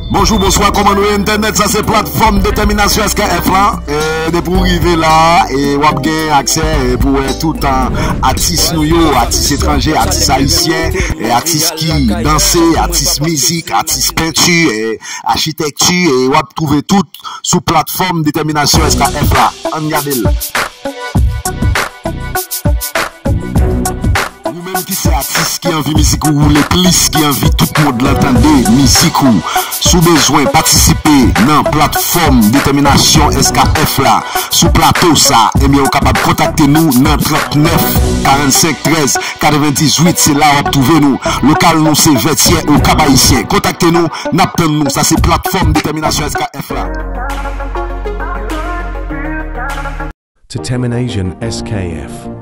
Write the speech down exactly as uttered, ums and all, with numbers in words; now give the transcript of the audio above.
Bonjou, bonswa, kòman nou ye entènèt? Sa se platfòm Detèminasyon S K F la. E, depi w rive la, e, w ap gen aksè, e, pou wè tout, a, atis nou yo, atis etranje, atis ayisyen, e, atis ki danse, atis mizik, atis penti, e, achitèkti, e, w ap twouve tout sou platfòm Detèminasyon S K F la. Ann gade l. Ou menm ki se atis ki anvi mizik ou woule plis, ki anvi tout mond lan tande mizik ou, si w bezwen patisipe nan platfòm Detèminasyon S K F la sou plato sa, ebyen, ou kapab kontakte nou nan trannèf karannsenk trèz katrevendizuit. Se la w ap twouve nou. Lokal nou se Vètyè, Okap Ayisyen. Kontakte nou, n ap tann nou. Sa se platfòm Detèminasyon S K F la. Determination S K F.